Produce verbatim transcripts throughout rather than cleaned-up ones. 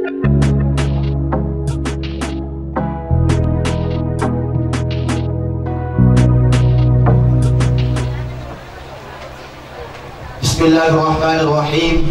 Bismillahirrahmanirrahim.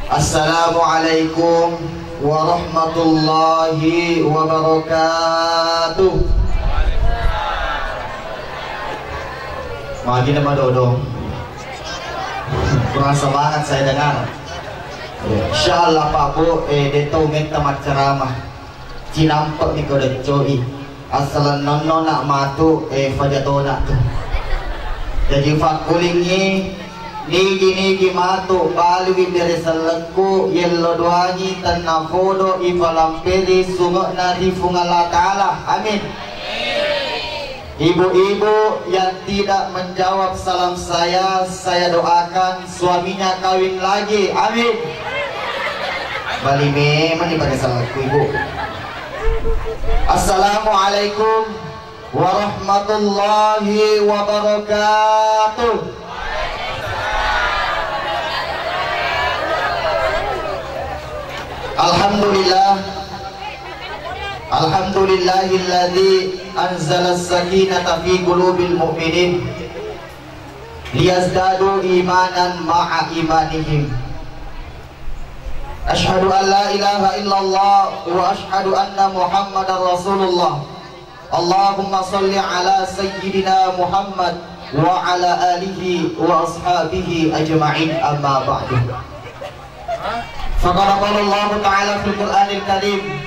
Assalamualaikum warahmatullahi wabarakatuh. Magi nama dodong. Kurang semangat saya dengar. Insyaallah Pak Bu, eh, de tau metta macceramah. Cinampe' mi ko deccoi. Assaleng nonno na' matu, eh, fajatona tu. Jaji fakkulingngi, nigi-nigi matu baliwi bere sellekku, yello doangi tennafodo ifalamperi sunge'na ri Fuang Allah Ta'ala. Amin. Ibu-ibu yang tidak menjawab salam saya, saya doakan suaminya kawin lagi. Amin. Bali memang nih pakai salahku, Ibu. Assalamualaikum warahmatullahi wabarakatuh. Alhamdulillah. Alhamdulillahilladzi anzala sakinata fi qulubil mu'minin liyazdadu imanan ma'a imanihim. Asyhadu an la ilaha illallah wa asyhadu anna Muhammadar Rasulullah. Allahumma shalli ala sayyidina Muhammad wa ala alihi wa ashabihi ajma'in, amma ba'du. Faqad qala Allahu ta'ala fil Qur'anil Karim,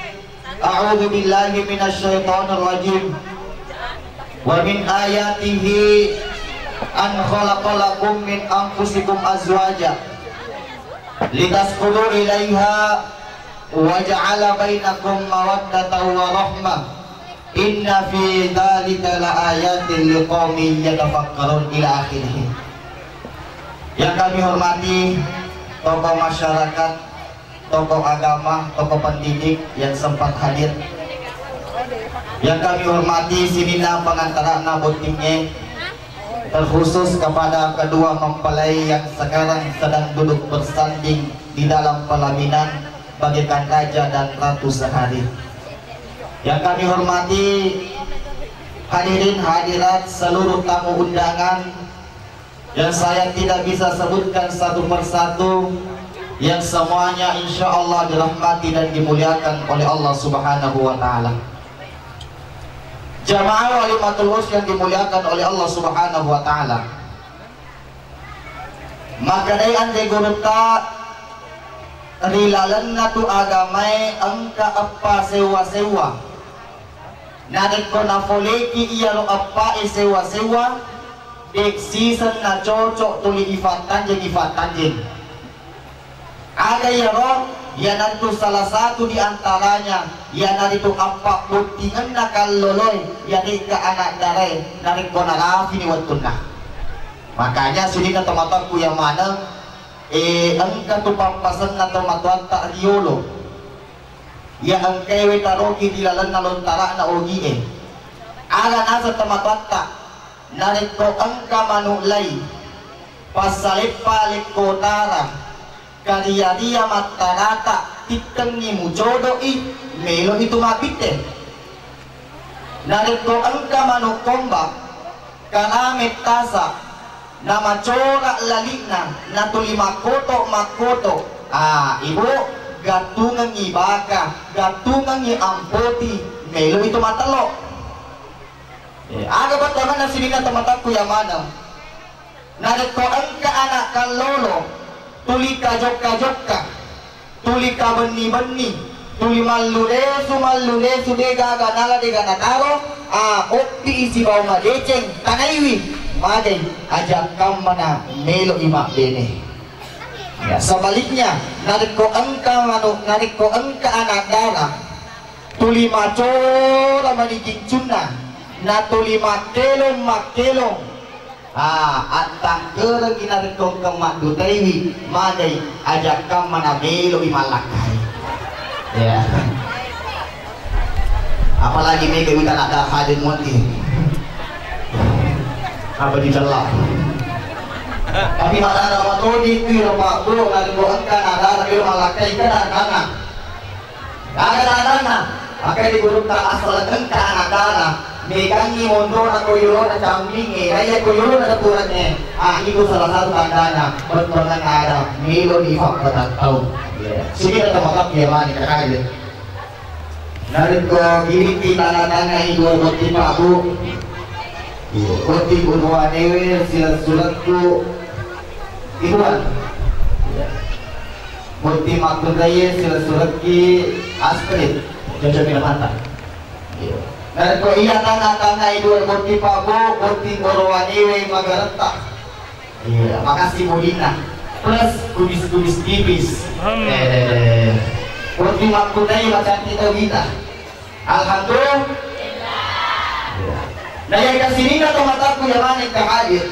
a'udzu billahi minasy syaithanir rajim. Wa min ayatihi an khalaqa lakum min anfusikum azwaja litaskunu ilaiha wa ja'ala bainakum mawaddatan wa rahmah. Inna fi dzalika laayatil liqaumin yatafakkarun, ila akhirih. Yang kami hormati tokoh masyarakat, tokoh agama, tokoh pendidik yang sempat hadir. Yang kami hormati sininna pangantarana bottingnge, terkhusus kepada kedua mempelai yang sekarang sedang duduk bersanding di dalam pelaminan bagaikan raja dan ratu sehari. Yang kami hormati hadirin hadirat seluruh tamu undangan yang saya tidak bisa sebutkan satu persatu, yang semuanya insya Allah dirahmati dan dimuliakan oleh Allah Subhanahu wa Ta'ala. Jamaah walimatul urs yang dimuliakan oleh Allah Subhanahu wa Ta'ala. Makkedai anre gurutta, ri lalenna tu agamae engka eppa sewwa-sewwa. Narekko nafoleki iyaro eppa'e sewwa-sewwa, de' siseng nacocok tuli ifattanjeng-ifattanjeng. Aga iyaro? Iyanaritu salah satu di antaranya, iyanaritu appabbottingenna kalloloe, iyare'ga ana' darae, narekko narafini wettunna. Makanya sininna tomatoakku iya maneng, eh, engka tu pappasenna tomatoatta riolo. Iya engkae we taroki ri lalenna lontara'na ogi'e. Aga naseng tomatoatta, narekko engka manu' lai, passaleppa lekkotara, karia-ria mattarata, tikkengngi mucodo'i, melo'i tu mabbitte. Narekko engka manu' komba, karame tasa, namacora lali'na, natuli makkoto-makkoto. Ah, ibu, gattungengngi baka, gattungengngi ampoti, melo'i tu matello. Eh, aga bettuangenna sininna tomatoakku iya maneng. Narekko engka ana' kallolo, tuli kajokka-jokka, tuli kabenni-benni, tuli mallulesu-mallulesu, de' gaga nala de' gaga nataro, a, oppi'i sibawa madeceng, tanaiwi, magai, aja' kammana melo'i mabbene. Ya, sebaliknya, narekko engka manu-, narekko engka ana' dara, tuli macora mani kincunna, natuli makkelong-makkelong, ah, attangkerengngi narekko engka maddutaiwi, magai, aja' kammana melo'i mallakkai. Ya. Apalagi mega wita nadda hadir monti. Apa dicella? Tapi madara matodi tu iro Pak Guru, narekko engka nadara iro mallakkai kada kana. Aga tandanna? Makkedai gurutta, asal engka anak dara, megangngi mondona ko yolona cammingngé, naiya ko yolona depurengnge, ah, itu salah satu tandana bettuanna ada melo ni fakkatattau. Iya. Sini kata makkappi ya mani kakaje. Narekko giringki tanda-tandai dua botting pabbu. Iya. Botting orowanewe silessurekku ibuan. Iya. Botting makkunraie silessurekki Astrid. Cocok mi mata. Iya. Narekko iya tanna-tannai dua botting pabbu, botting orowanewe magaretta. Iya, makasih budina. Plus kumis-kumis tipis. Hmm. Eh, botting makkunraie macantik tau kita. Alhamdulillah. Iya. Nah, yang kasininna to mataku yang mana yang hadir.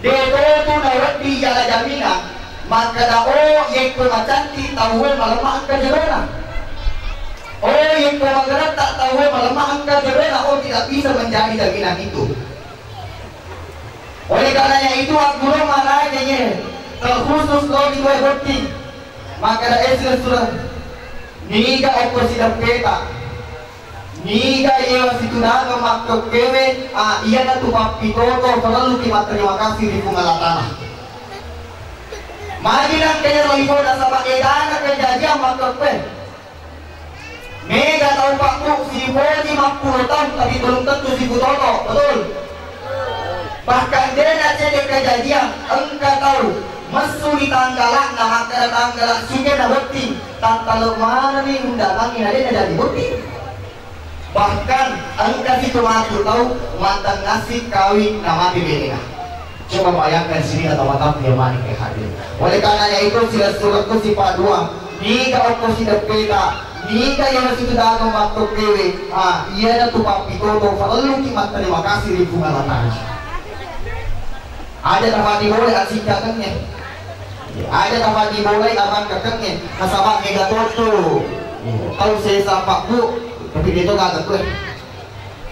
De' to tu nawedding jala jamina, makkeda, "Oh, yekko macantik tauwe malemma engka jerona. Oh, yekko magaretta tauwe malemma engka jerona." Oh, tidak bisa menjadi jaminan itu. Oleh karenanya itu, aggurung maraja ye, terkhusus lo di dua botting. Makkeda, eh, silessureng. Niga okko sideppeta. Niga yewa situdangeng makkekkewe, ah, iyanatu pappitoto parelluki matterima kasih ri Puang Allah Taala. Magi nangka iyaro iboda saba' edana kejadian makkekkewe. Mega tau pabbu sipoji mappulo taung, tapi belum tentu siputoto, betul? Bahkan de' nacede kejadian, engka tau messu ri tanggala'na, makkeda tanggala' sugena botting, tattalo manenni undangangnge na de' najadi botting. Bahkan engka situ matu tau mattengngassi kawing namate benena. Coba bayangkan sini kata mataku yang mana yang hadir. Oleh karenanya itu, silessurekku sipaddua, niga okko sideppeta, niga iyana situdangeng makkekkewe, ah, iyanatu pappitoto parelluki matterima kasih ri Puang Allah Taala. Aja' tapaddibolai asikkakengnge. Aja' tapaddibolai amangkakengnge. Nasaba' mega to tu tau sesa pabbu, tapi de' to gaga kue.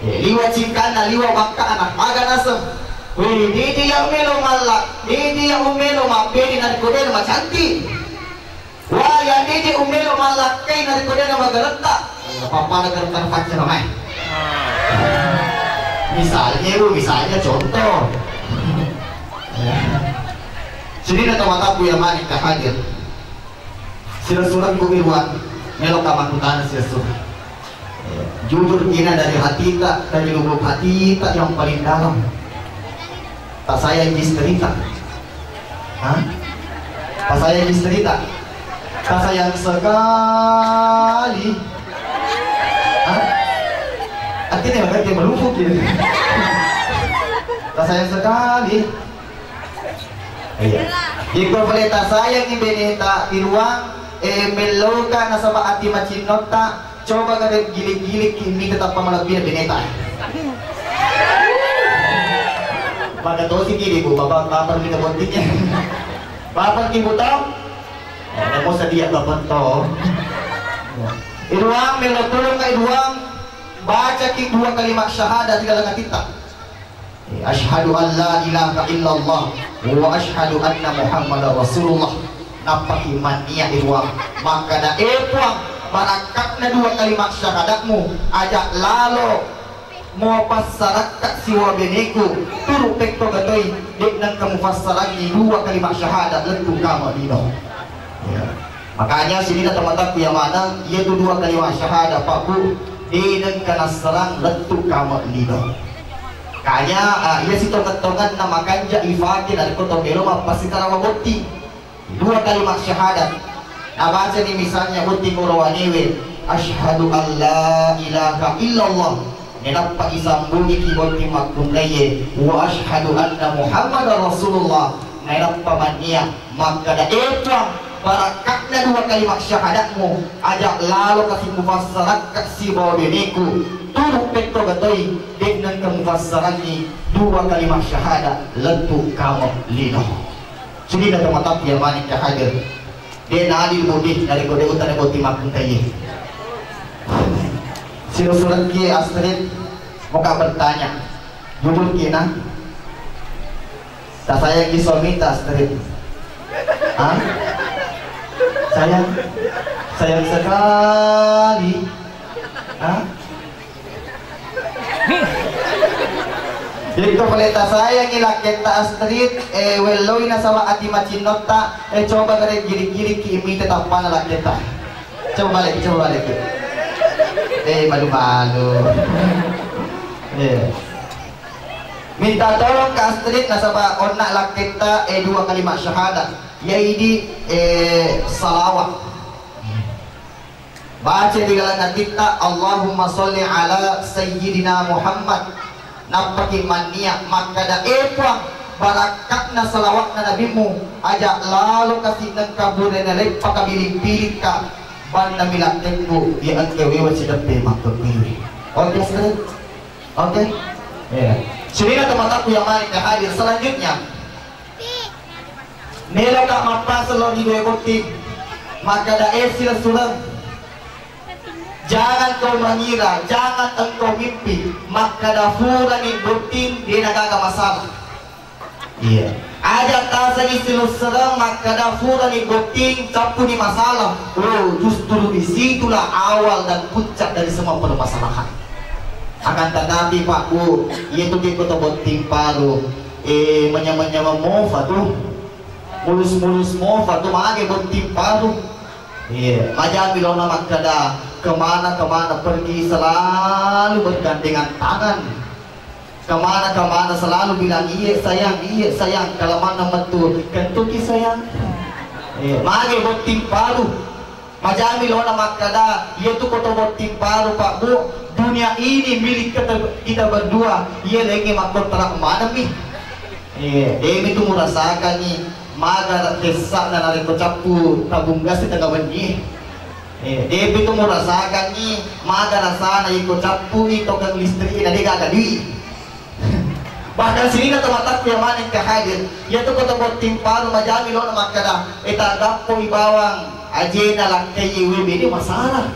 Liwa' cingkanna, liwa' bakka'na, aga naseng. Weh, de' iya melo malla', de' iya melo mabbene narekko de' macantik. Wah, iya de' je umelo mallakkai narekko de' namagaretta. Apa-apa nagaretta facca namai. Misalnya, Bu, misalnya contoh. Sini na tomataku yang manikka hadir. Silessurekku iruang, meloka makkutana silessureng. Jujur kina dari hatita, dari lubuk hatita yang paling dalam. Tak sayang istrita. Hah? Tak sayang istrita. Tak sayang sekali. Hah? Artinya, kayak melufuk ya. Tak sayang sekali. Iya. Iko pale tasayangi beneta iruang, eh, melloka nasaba ati macinnotta, coba kada gilik-gilik ini tetap malebbi beneta. Pada tosi kiri, Bu, bapak, bapak kita bondingnya. Bapak ibu tahu? Ya, ada mau sedia bapak tahu. Iruang, mello tulung ka iruang, baca ki dua kalimat syahadat di dalam hati kita. Asyhadu an la ilaha illallah wa asyhadu anna Muhammadar Rasulullah. Nappaki mannia iruang. Makkada, eh Puang, barakka'na dua kalimat syahadatmu, aja lalo muapassarakka siwa beneku, turu pekko gatoi, de nengka mufassarangi dua kalimat syahadat lettu kama lino. Ya. Makanya sininna tomataku yang mana, iya tu dua kalimat syahadat, Pak Bu, de nengka nassarang lettu kama lino. Kanya, ah, iya sitongeng-tongenna makanja ifake narekko to melo mappasitarawa botting. Dua kalimat syahadat. Nabacani misalnya botting orowanewe, asyhadu an la ilaha illallah. Nainappa isambungi ki botting makkunraiye, wa asyhadu anna Muhammadar Rasulullah. Nainappa mannia makkada, eh Puang, barakka'na dua kalimat syahadatmu, aja lalo kasi mufassarakka sibawa beneku, turu pekko gatoi, de nengka mufassarangi dua kalimat syahadat lettu kama lino. Sininna tomataku yang manikka hadir. De nadi budi narekko de utana botting makkunraiye. Silessurekki Astrid, moka bertanya. Jujur kina. Tak sayang ki suamita, Astrid? Hah? Sayang, sayang sekali. Hah? Iko pale tasayangi lakketta Astrid, eh, welloi nasaba ati macinnotta, eh, coba gare girik-girik ki imite tappana lakketta. Coba balik, coba balik. Eh, malu-malu. Eh. Minta tolong ke Astrid nasaba onna lakketta, eh, dua kalimat syahadat. Yaidi, eh, salawat. Baca di dalam hatitta, "Allahumma sholli ala Sayyidina Muhammad." Nappaki mannia makkada, "E Puang, barakka'na salawatna Nabimmu, aja lalo kasi nengka burane leppa kabiling-pilingka, banna milaktekku, ya engke wewa sideppe makkekkuiwi." Oke, Ustaz? Oke? Iya. Sirina tomatoakku yang lain yang hadir. Selanjutnya, Meloka mappaseng lao ri dua botting, makkada, "E silessureng, jangan kau mengira, jangan engkau mimpi, makkada furani botting, de nagaga masalah." Iya. Aja tasengi silessureng, makkada furani botting, cappuni masalah. Oh, justru di situlah awal dan puncak dari semua permasalahan. Akan tetapi, Pak Bu, iya tu kiko to botting paru, eh, manyameng-nyameng mofa tu. Mulus-mulus mofa tu mage botting paru. Iya, majami laona makkada, kemana-kemana pergi selalu bergandengan tangan. Kemana-kemana selalu bilang, "Iye sayang, iye sayang." Kalau mana metu, "Kentuki sayang." Iya, mage botting paru. Majami laona makkada, iya tu koto botting paru, Pak Bu, dunia ini milik kita, kita berdua. Iya, lenge makkontrak maneng mi. Iya, demi tu murasakangi maga tessa'na narekko cappu tabung gas tengah wenni. Iya, demi tu murasakangi maga rasana iko cappui tokeng listrik na dega gaga dui. Bahkan sirina tomatoakku yang maneng ke hadir, iya tu koto botting paru majami laona makkada, "E, tagappoi bawang ajena lakkaiye we bede masalah."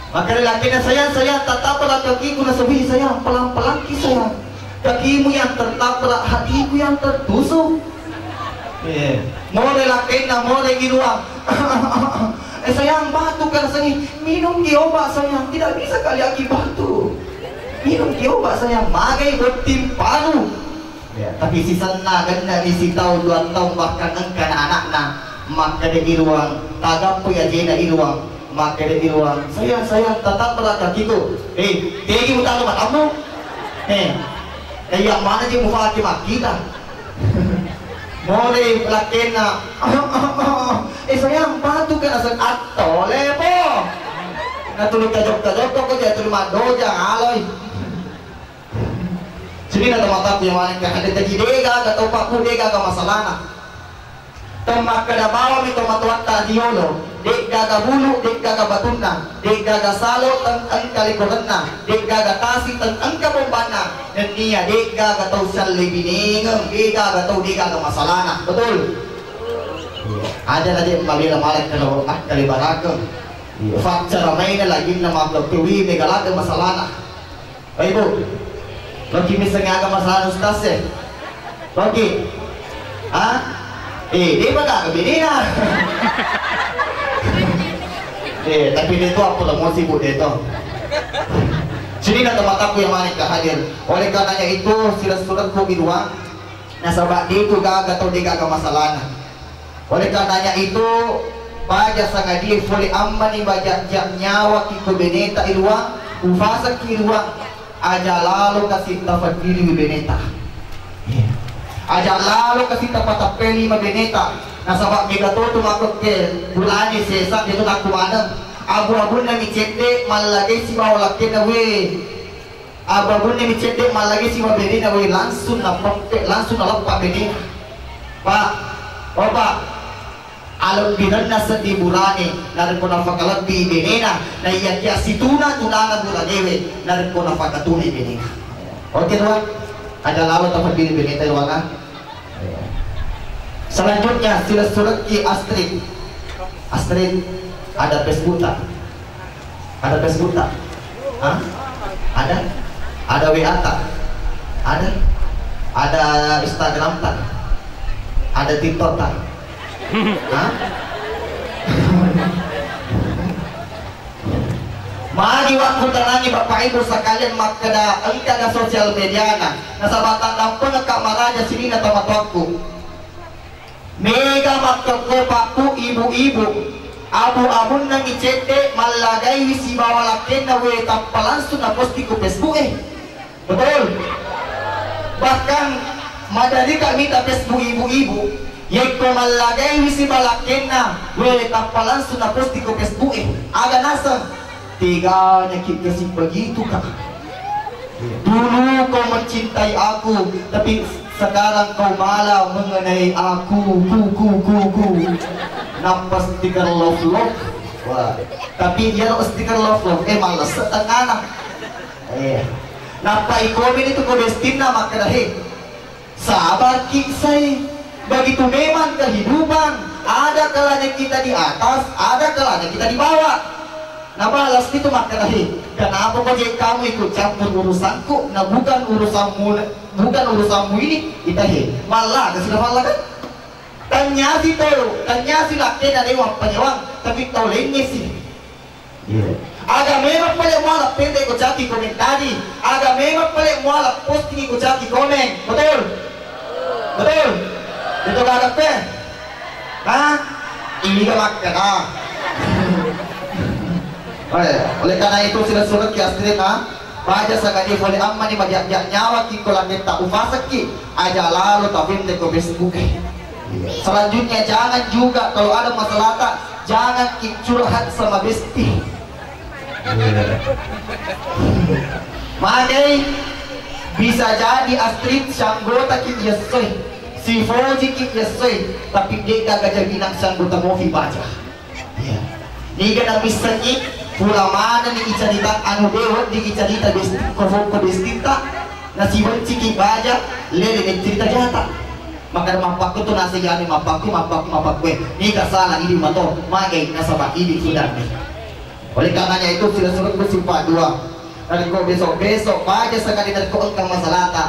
Makkada lakkainna, "Sayang, sayang, tattabrak kakiku." Nasawi, "Sayang, pelan-pelan ki sayang. Kakimu yang tertabrak, hatiku yang tertusuk." Iya. More lakkainna, more iruang. "Eh, sayang, batuk ka rasanya." "Minum ki obat sayang, tidak bisa kali aki batuk. Minum ki obat sayang." Magai botting paru. Ya, tapi sisenna genna ni sitaung dua taung bahkan engka na anakna, makkeda iruang, tagappui ajena iruang, makkeda iruang, "Sayang, sayang, tattabrak kakiku." "Eh, tegi mutaru matammu? Eh, iya mana je mufaki makkita?" More lakkainna, "Eh, sayang, batuk ka naseng." "Attole po." Natuli tajok-tajok ko je tuli maddoja ngaloi. Sirina tomatoakku yang maneng ke hadir, jadi degaga tau Pak Bu, degaga masalahna. Temmakkeda bawami tomatoatta riolo, degaga bulu, degaga batunna, degaga salo teng engka likorenna, degaga tasi teng engka bombanna, nennia degaga tau sialle binengeng, degaga tau degaga masalahna. Betul? Aja na de mabela malai kalau akkale barakeng. Faccara maina laginna makkokkowi mega ladde masalahna. Oh, Ibu, loki misseng aga masalah ustaz e? Loki? Ha? Eh, de bagaga bedena. Eh, tapi de to apa emosi, Bu, de to. Sirina tomatoakku yang maneng ke hadir. Oleh karenanya itu, silessurekku iruang, nasaba de tu gaga tau degaga masalahna. Oleh karenanya itu, baja sangadie fole ammani baja ja nyawa ki ko beneta iruang, ufaseng ki iruang, aja lalo kasi tafadili wi beneta. Iya. Aja lalo kasi tapatappeli ma beneta. Nasaba mega to tu makkokke burane sesa de tu nakku maneng. Abu-abunna mi cedde mallagesi bawa lakkena we. Abu-abunna mi cedde mallagesi ma benena we langsung napeppe, langsung naleppa benena. Pak, oh Pak, alebbirenna seddi burane narekko nafakalebbi benena, naiyakia situna-tunana buranewe narekko nafakatunai benena. Oke, Ruang? Aja lalo tafadili beneta, Ruang, ah. Selanjutnya, silessurekki Astrid. Astrid, ada Facebook tak? Ada Facebook tak? Hah? Ada? Ada W A tak? Ada? Ada Instagram tak? Ada TikTok tak? Hah? Iwakkutanangi Bapak Ibu sekalian makkeda engkaga sosial mediana, nasaba taddampengekka maraja sininna tomatoakku. Mega makkekkuepakku ibu-ibu, abu-abunnangi cedde mallagaiwi sibawa lakkenna we tappa langsung naposting ku Facebook e. Betul? Bahkan maderika mita Facebook ibu-ibu, yekko mallagaiwi sibawa lakkenna we tappa langsung naposting ku Facebook e. Aga naseng? Teganya ki kasi begitu, Kak. Dulu kau mencintai aku, tapi sekarang kau malah mengenai aku. Ku, ku, ku, ku. Nappa stiker love love. Wah, tapi iya lo stiker love love, eh, males setengah. Eh. Nappa i komen itu ko bestinna makkeda, "He, sabar ki sai. Begitu memang kehidupan. Ada kalanya kita di atas, ada kalanya kita di bawah." Nabalas itu makkeda, "He, kenapa kau je kamu ikut campur urusanku? Nah, bukan urusanmu, bukan urusanmu ini." Ita he, malla, kasih malla kan? Tanyasi tau, tanyasi lakkena dewa penyewang, tapi tau lainnya sih. Iya. Aga memang pale muala pendek ko caki komentari. Aga memang pale muala posting ko caki komen. Betul? Betul? Itu kagak pe? Hah? Ini gak makan ah. Oleh, oleh karena itu sila surat ki astri na baca sakali boleh ammani majak-jak nyawa ki ko langit tak ufasekki aja lalu tapi ko Facebook. Selanjutnya, jangan juga kalau ada masalah tak, jangan ki curhat sama besti. Magai bisa jadi Astrid sanggota ki yessoy, si Fauzi ki yessoy, tapi de gaga jaminan sanggota mofi baca. Iya. Niga na missengngi pura manenni icarita anu de wedding icarita besti ko fokko bestinta. Nasibenciki baja lele cerita jata. Maka mappakku tu nasi jani mappakku mappakku mappakku eh. Nika salah idi mato magai nasaba idi sudah nih. Oleh karenanya itu sila suruh sifat dua. Narekko besok-besok baja sekali narekko engka masalahta.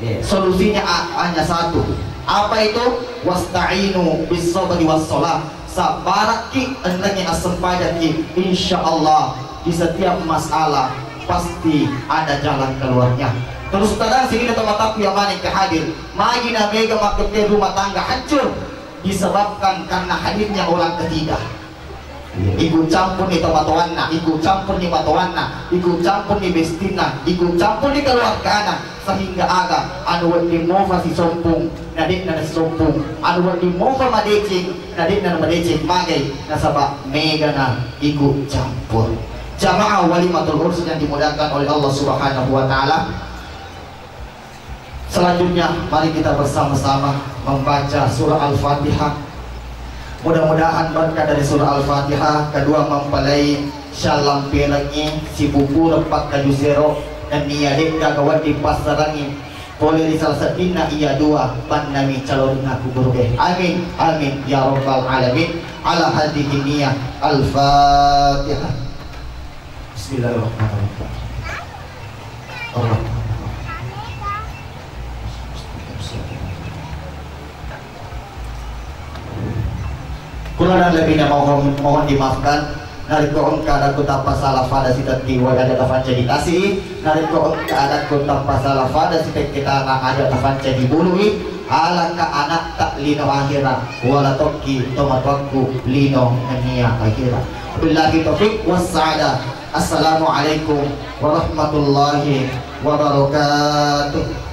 Eh, solusinya a- hanya satu. Apa itu? Wasta'inu bis sabri was shalah. Sabbarakki, enrengngi assempajakki, insya Allah di setiap masalah pasti ada jalan keluarnya. Terus terang, sini teman-temanku yang mana yang hadir, magi na mega makkette rumah tangga hancur disebabkan karena hadirnya orang ketiga. Ikut campur ni tomatoanna, ikut campur ni matoanna, ikut campur ni bestinna, ikut campur ni keluargana, sehingga aga anu wedding mofa sisompung, na de'na nasisompung, anu wedding mofa madeceng, na de'na madeceng magai, nasaba megana ikut campur. Jamaah walimatul urs yang dimuliakan oleh Allah Subhanahu wa Ta'ala, selanjutnya, mari kita bersama-sama membaca surah Al-Fatihah. Mudah-mudahan berkah dari surah Al-Fatihah kedua mempelai syalam perengi si pupureng pakkaju sero nennia de'gaga wedding passarangi pole ri salah seddinna iya dua pannami calon aku guru eh. Amin, amin ya rabbal alamin. Ala hadhihi niyah. Al-Fatihah. Bismillahirrahmanirrahim. Kurang dan lebihnya mohon, mohon dimaafkan. Narekko engka adakku tappa salah pada sitetti wai aja tafancaji tasi. Narekko engka adakku tappa salah pada sitetti tana aja tafancaji bului. Alaka anakta lino akhirat. Wala tokki tomatoakku lino nennia akhirat. Billahi taufiq wassa'adah. Assalamualaikum warahmatullahi wabarakatuh.